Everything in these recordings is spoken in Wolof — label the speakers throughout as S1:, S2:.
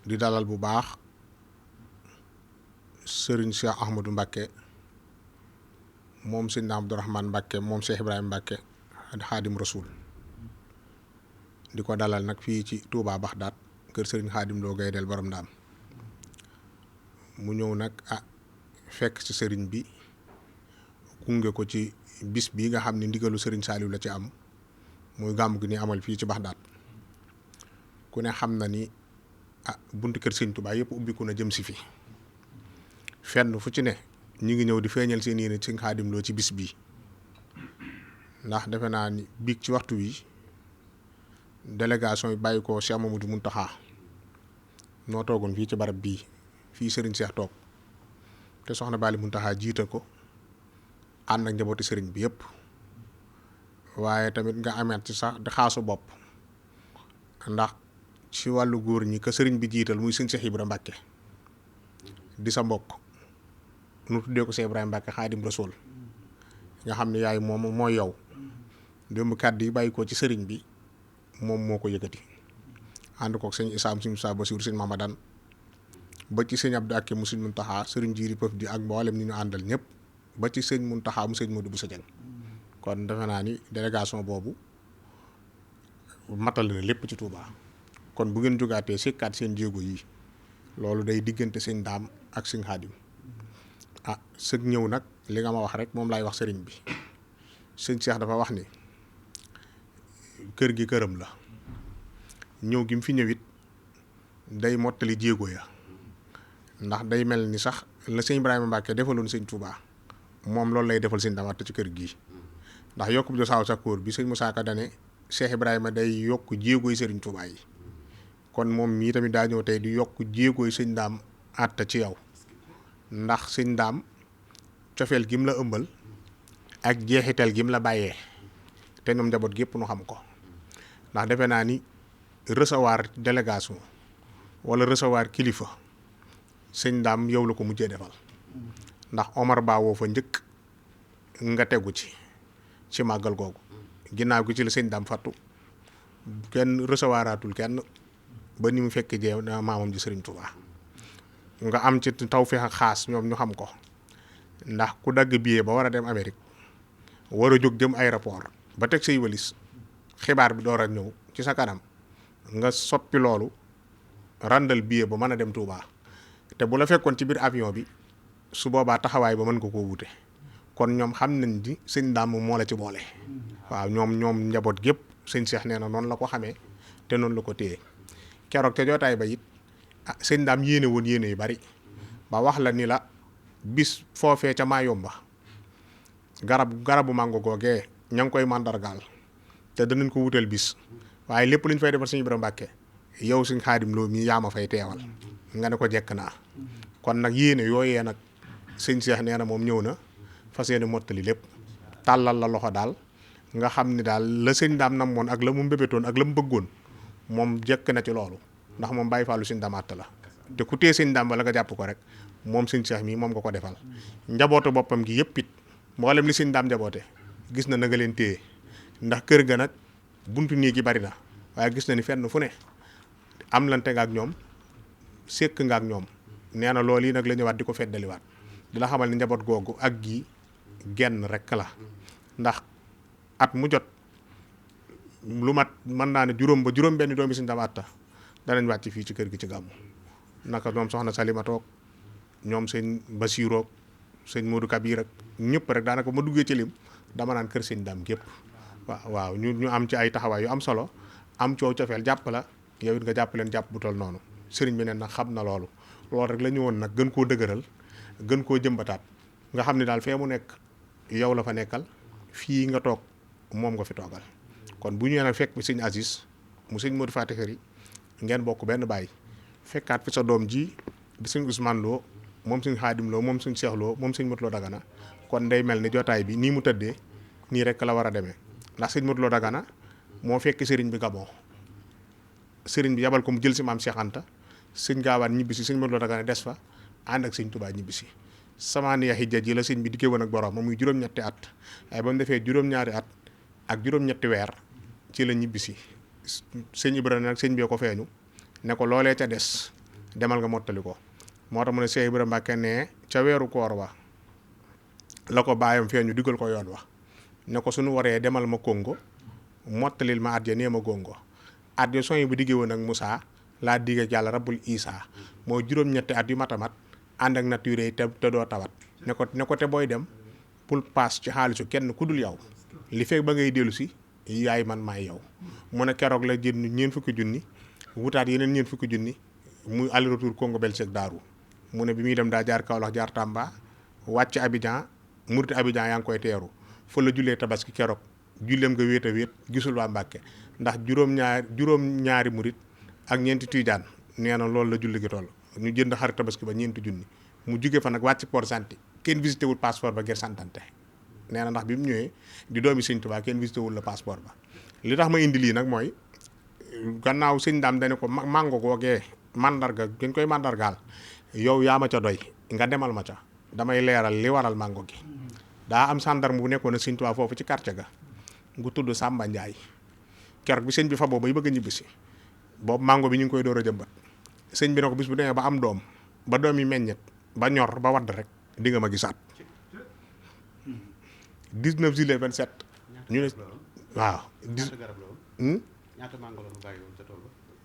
S1: di dalal bu baax sëriñ Cheikh Ahmadou Mbacké moom sëñ Abdourahmane Mbacké moom Cheikh Ibrahima Mbacké Xaadim Rasul di ko dalal nag fii ci Touba Baxdaat kër sëriñ Xaadim Lo Gaydel borom Ndaam mu ñëw nag fekk ci sëriñ bi gunge ko ci bis bi nga xam ne ndigalu sëriñ Saliou la ci am muy gàmm gi ni amal fii ci Baxdaat ku ne xam na ni buntu kër sëriñ Touba yëpp ubbiku na jëm si fi fenn fu ci ne ñu ngi ñëw di feeñal seen yéene sëriñ Xaadim Lo ci bis bii ndax defe naa ni biig ci waxtu wi délégation yi bàyyi ko Cheikh Mamadou Mountakha noo toogoon fii ci barab bii fii sëriñ Cheikh toog te soxna Bali Mountakha jiite ko ànd ak njabooti sëriñ bi yëpp waaye tamit nga ameet ci sax di xaasu bopp ndax ci wàllu góor ñi ka sëriñ bi jiital muy sëñ Cheikh Ibrahima Mbacké di sa mbokk nu tuddee ko Cheikh Ibrahima Mbacké Xaadim Rasul nga xam ne yaay moom mooy yow démb kàddu yi bàyyi ko ci sëriñ bi moom moo ko yëkkati ànd kook sëñ Isaam sëñ Musaa Basiir sëñ Mamadan ba ci sëñ Abdou Akke mu sëñ Muntaxa sëriñ Jiiri Pëf di ak mboolem ñi ñu àndal ñëpp ba ci sëñ Muntaxa mu sëñ Modou Bousso Dieng kon defe naa ni délégation boobu matal na lépp ci Touba kon bu ngeen jógaatee sikkaat seen jéego yi loolu day diggante sëñ Daam ak sëñ Xaadim sëg ñëw nag li nga ma wax rek moom laay wax sëriñ bi sëñ Cheikh dafa wax ni kër gi këram la ñëw gi mu fi ñëwit day mottali jéego ya ndax day mel ni sax la sëñ Ibrahima Mbacké defaloon sëñ Touba moom loolu lay defal sëñ Daam ci kër gii ndax yokk bu saaw sa kóor bi sëñ Moussa Ka dane Cheikh Ibrahima day yokk jéegooy sëriñ Touba yi kon moom mii tamit daa ñëw tey di yokk jéegooy sëñ Daam àtta ci yow ndax sëñ Daam cofeel gi mu la ëmbal ak jeexital gi mu la bàyyee te ñoom njaboot gépp nu xam ko ndax defe naa ni recevoir délégation wala recevoir kilifa sëñ Daam yow la ko mujjee defal ndax Omar Ba woo fa njëkk nga tegu ci màggal googu ginnaaw gi ci la sëñ Daam fattu kenn recevoiraatul kenn ba ni mu fekk jee maamam ji sëriñ Touba nga am ci tawfeex ak xaas ñoom ñu xam ko ndax ku dagg billet ba war a dem Amérique war a jóg jëm aéroport ba teg say walis xibaar bi door a ñëw ci sa kanam nga soppi loolu randal billet ba mën a dem Touba te bu la fekkoon ci biir avion bi su boobaa taxawaay ba mën nga koo wute kon ñoom xam nañ di sëñ Daam moo la ci boole waaw ñoom njaboot gépp sëñ Cheikh nee na noonu la ko xamee te noonu la ko téye keroog te jootaay ba it sëñ Daam yéene woon yéene yu bari ba wax la ni la bis foofee ca Mayomba garabu màngo googee ña ngi koy màndargaal te danañ ko wutal bis waaye lépp lu ñu fay defal sëñ Ibrahima Mbacké yow sëñ Xaadim Lo mii yaa ma fay teewal nga ne ko jekk naa kon nag yéene yooyee nag sëñ Cheikh nee na moom ñëw na fas yéene mottali lépp tàllal la loxo daal nga xam ni daal la sëñ Daam namoon ak la mu mbébétoon ak la mu bëggoon moom jekk na ci loolu ndax moom bàyyi faalu sëñ Daam àtt la te ku tee sëñ Daam bala nga jàpp ko rek moom sëñ Cheikh mii moom nga ko defal njabootu boppam gi yëpp it mboolem li sëñ Daam njaboote gis na nga leen téye ndax kër ga nag buntu nii gi bari na waaye gis na ni fenn fu ne am lante nga ak ñoom sekk nga ak ñoom nee na loolu yi nag la ñëwaat di ko feddaliwaat di la xamal ni njaboot googu ak gi genn rek la ndax at mu jot lu mat mën naa ne juróom benn doomi sëñ Daam àtta danañ wàcc fii ci kër gi ci gàmmu naka ñoom soxna Salima toog ñoom sëñ Basiiroog sëñ Modou Kabir ak ñëpp rek daanaka ma duggee ci lim dama naan kër sëñ Daam gépp waaw ñu am ci ay taxawaay yu am solo am coow cofeel jàpp la yow it nga jàpp leen jàpp bu tol noonu sëriñ bi ne nag xam na loolu rek la ñu woon nag gën koo dëgëral gën koo jëmbataat nga xam ne daal fee mu nekk yow la fa nekkal fii nga toog moom nga fi toogal kon bu ñu nag fekk fi sëñ Aziz mu sëñ Modou Faty Khary ngeen bokk benn baay fekkaat fi sa doom ji di sëñ Ousmane Lo moom sëñ Xaadim Lo moom sëñ Cheikh Lo moom sëñ Modou Lo Dagana kon day mel ni jotaay bi nii mu tëddee nii rek la war a demee ndax sëñ Modou Lo Dagana moo fekk sëriñ bi Gabon sëriñ bi yabal ko mu jël si maam Cheikh Anta sëñ Gaawaan ñibbisi sëñ Modou Lo Dagana des fa ànd ak sëñ Touba ñibbisi samaaniya xijja ji la sëñ bi diggee woon ak borom muy juróom-ñetti at waaye ba mu defee juróom-ñaari at ak juróom-ñetti weer ci la ñibbisi sëñ Ibrahima nag sëñ bee ko feeñu ne ko loolee ca des demal nga mottali ko. moo tax mu ne Cheikh Ibrahima Mbacke ne ca weeru koor wa la ko bàyyam feeñu diggal ko yoon wa ne ko suñu waree demal ma Congo mottalil ma at ya nee ma gongo at ya soñ bu diggee woon ak Moussa laa digg ak yàlla rabbul Isa mooy juróom-ñetti at yu matamat ànd ak nature yi te doo tawat ne ko te booy dem pour paas ci xaalisu kenn ku dul yow li fekk ba ngay dellu si yaay man maay yow. mu ne keroog la jënd ñeent fukki junni wutaat yeneen ñeent fukki junni muy aller retour Congo Belgique Daaru. mu ne bi muy dem daa jaar Kaolack jaar Tamba wàcc Abidjan murti Abidjan yaa ngi koy teeru fa la jullee tabaski keroog julleem nga wéet a wéet gisul waa Mbàkke ndax juróom-ñaari murit ak ñeenti tijaan nee na loolu la julli gi toll ñu jënd xar tabaski ba ñeenti junni mu jóge fa nag wàcc Port Santi kenn visité wul passeport ba ngir santante nee na ndax bi mu ñëwee di doomi sëñ Tuubaa kenn visité wul la passeport ba. li tax ma indi lii nag mooy gannaaw sëñ Daam dane ko mango googee mandarga dañ koy mandargaal yow yaa ma ca doy nga demal ma ca damay leeral li waral mango gi. daa am gendarme bu nekkoon a sëñ Tuubaa foofu ci quartier ga ngu tudd Samba Ndiaye keroog bi sëñ bi fa boobu bay bëgg a ñibbisi boobu mango bi ñu ngi koy door a jëmbat sëñ bi ne ko bis bu demee ba am doom ba doom yi meññet ba ñor ba wadd rek di nga ma gisaat 19 juillet 27 ñu ne waaw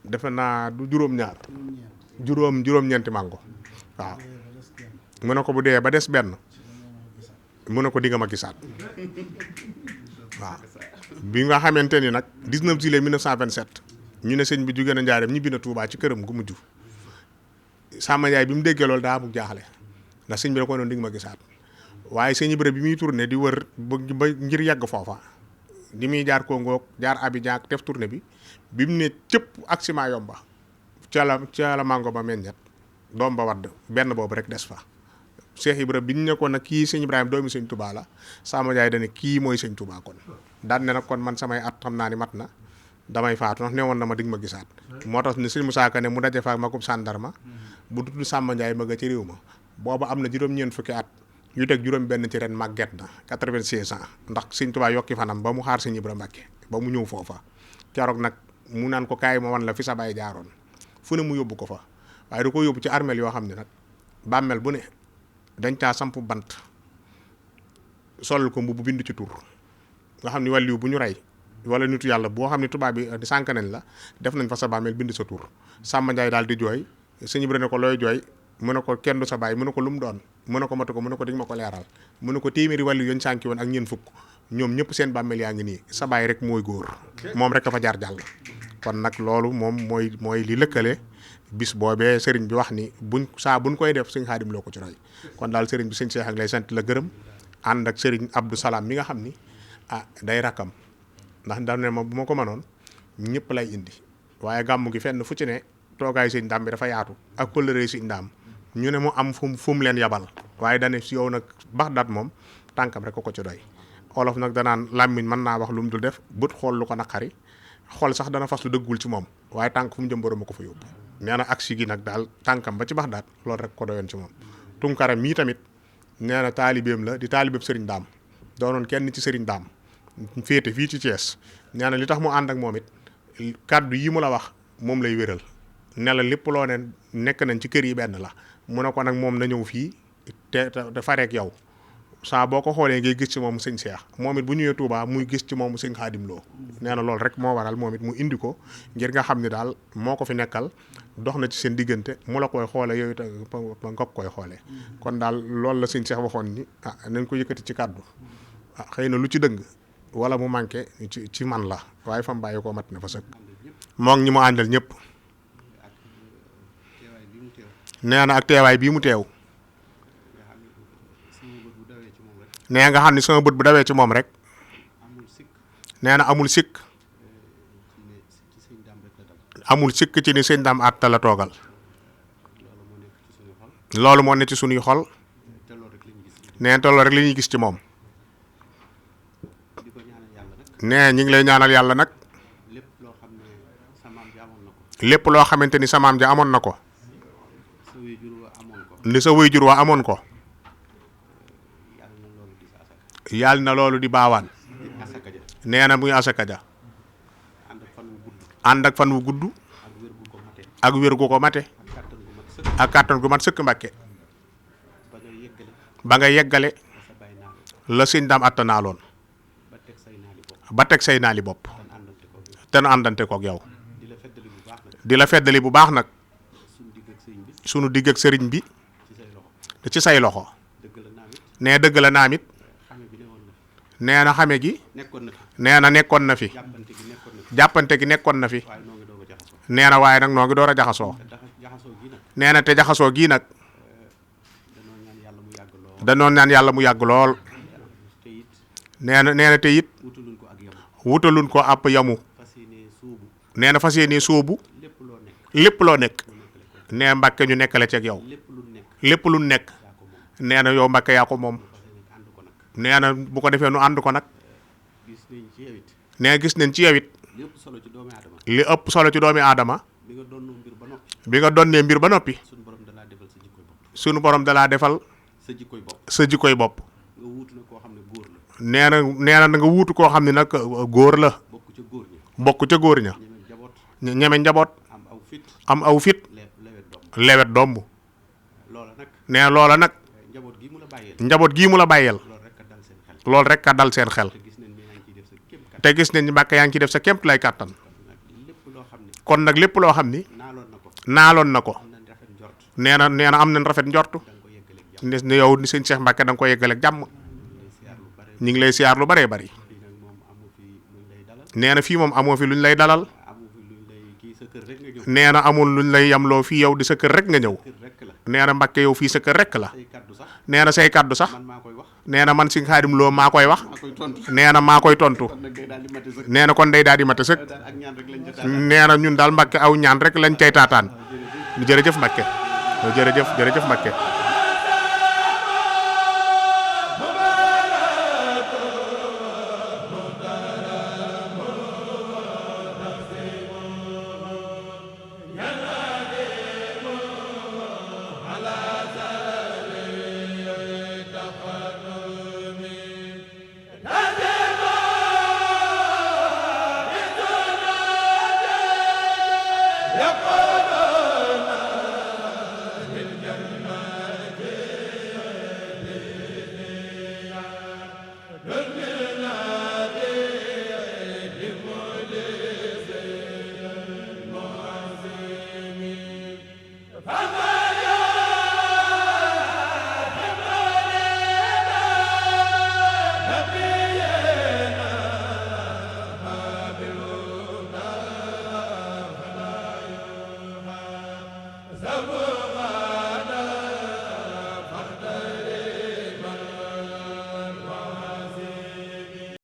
S1: defe naa du juróom-ñeenti mango waaw mu ne ko bu dee ba des benn mu ne ko di nga ma gisaat waaw bi nga xamante ni nag 19 juillet 1927 ñu ne sëñ bi jóge na Njaaréem ñibbi na Touba ci këram gu mujj Samba Ndiaye bi mu déggee loolu daa amuk jaaxle ndax sëñ bi da ko noonu di nga ma gisaat waaye sëñ Ibra bi muy tourné di wër ba ngir yàgg foofa di muy jaar Congo jaar Abidjan def tournée bi mu ne cëpp ak ciment yomba ca la mango ba meññet doom ba wadd benn boobu rek des fa Cheikh Ibra bi ñu ne ko nag kii sëñ Ibrahima doomi sëñ Touba la Samba Ndiaye dane kii mooy sëñ Touba kon daan ne nag kon man samay at xam naa ni mat na damay faatu ndax ne woon na ma dig ma gisaat moo tax ne sëñ Moussa Ka ne mu daje fa makub sàndarma bu tudd Samba Ndiaye ma nga ci réew ma booba am na juróom-ñeent fukki at ñu teg juróom benn ci ren màgget na 86 ans ndax sëñ Touba yokki fanam ba mu xaar sëñ Ibra Mbàkke ba mu ñëw foofa keroog nag mu naan ko kaay ma wan la fi sa baay jaaroon fu ne mu yóbbu ko fa waaye da ko yóbbu ci armeel yoo xam ne nag bàmmeel bu ne dañ caa samp bant solal ko mbubb bind ci tur nga xam ne wàlliw bu ñu rey wala nitu yàlla boo xam ne tubaab bi sànk nañ la def nañ fa sa bàmmeel bind sa tur. Samba Ndiaye daal di jooy sëñ Ibra ne ko looy jooy mu ne ko kenn du sa baay mu ne ko lu mu doon mu ne ko matu ko mu ne ko di nga ma ko leeral mu ne ko téeméeri wàllu yoon sànki woon ak ñeent fukk ñoom ñëpp seen bàmmeel yaa ngi nii sa baay rek mooy góor moom rek dafa jaar jàll. kon nag loolu moom mooy li lëkkale bis boobee sëriñ bi wax ni buñ koy def sëñ Xaadim loo ko ci roy kon daal sëriñ bi sëñ Cheikh ak lay sant la gërëm ànd ak sëriñ Abdou Salaam mi nga xam ni day rakkam ndax da ne ma bu ma ko mënoon ñëpp lay indi waaye gàmmu gi fenn fu ci ne toogaay sëñ Daam bi dafa yaatu ak kóllëre sëñ Daam ñu ne mu am fu mu leen yabal waaye dane si yow nag Baxdaad moom tànkam rek ko ci doy olof nag danaan làmmiñ mën naa wax lu mu dul def bët xool lu ko naqari xool sax dana fas lu dëggul ci moom waaye tànk fu mu jëm borom a ko fa yóbbu nee na aksi gi nag daal tànkam ba ci Baxdaad loolu rek ko doyoon ci moom Tunkara mii tamit nee na taalibeem la di taalibeem sëriñ Daam doonoon kenn ci sëriñ Daam féete fii ci Thiès nee na li tax mu ànd ak moom it kàddu yi mu la wax moom lay wéral ne la lépp loo ne nekk nañ ci kër yi benn la mu ne ko nag moom na ñëw fii te fareek yow saa boo ko xoolee ngay gis ci moom sëñ Cheikh moom it bu ñëwee Touba muy gis ci moom sëñ Xaadim Lo nee na loolu rek moo waral moom it mu indi ko ngir nga xam ne daal moo ko fi nekkal dox na ci seen diggante mu la koy xoolee yooyu te nga koy xoolee kon daal loolu la sëñ Cheikh waxoon ni nañ ko yëkkati ci kàddu xëy na lu ci dëng wala mu manqué ci man la waaye fa mu bàyyi ko mat na fa sëkk moo ngi ñi mu àndal ñëpp nee na ak teewaay bii mu teew nee nga xam ne sama bët bu dawee ci moom rek nee na amul sikk ci ni sëñ Daam Atta la toogal loolu moo ne ci sunuy xol nee te loolu rek li ñuy gis ci moom nee ñi ngi lay ñaanal yàlla nag lépp loo xamante ni sa maam ja amoon na ko li sa waajur wa amoon ko yàlla na loolu di baawaan nee na muy asaka ja ànd ak fan wu gudd ak wér gu ko mate ak kàttan gu mat sëkk Mbàkke ba nga yeggale la sëñ daam attanaaloon ba teg say naali bopp te nu àndante kook yow di la feddali bu baax nag sunu digg ak sëriñ bi ci say loxo nee dëgg la naam it nee na xame gi nee na nekkoon na fi jàppante gi nekkoon na fi nee na waaye nag noo ngi door a jaxasoo nee na te jaxasoo gii nag danoo ñaan yàlla mu yàgg lool nee na te it wutaluñ ko àpp yamu nee na fas yéene sóobu lépp loo nekk nee Mbàkke ñu nekkale ci ak yow lépp lu nekk nee na yow Mbàkke yaa ko moom nee na bu ko defee nu ànd ko nag nee gis nañ ci yow it li ëpp solo ci doomi aadama bi nga donnee mbir ba noppi sunu borom dalaa defal sa jikkoy bopp nee na nga wuutu koo xam ne nag góor la bokk ca góor ña ñeme njaboot am aw fit lewet domb nee na loola nag njaboot gii mu la bàyyeel loolu rek a dal seen xel te gis nañ Mbàkke yaa ngi ci def sa kémt lay kàttan kon nag lépp loo xam ni naaloon na ko nee na am nañ rafet njortu ne yow ni sëñ Cheikh Mbàkke da nga ko yeggale ak jàmm ñu ngi lay siyaar lu bëree bëri nee na fii moom amoo fi luñ lay dalal nee na amul luñ lay yamloo fii yow di sa kër rek nga ñëw nee na Mbàkke yow fii sa kër rek la nee na say kàddu sax nee na man si Xaadim Lo maa koy wax nee na maa koy tontu nee na kon day daal di mate sëkk nee na ñun daal Mbàkke aw ñaan rek lañ cay taataan jërëjëf Mbàkke jërëjëf Mbàkke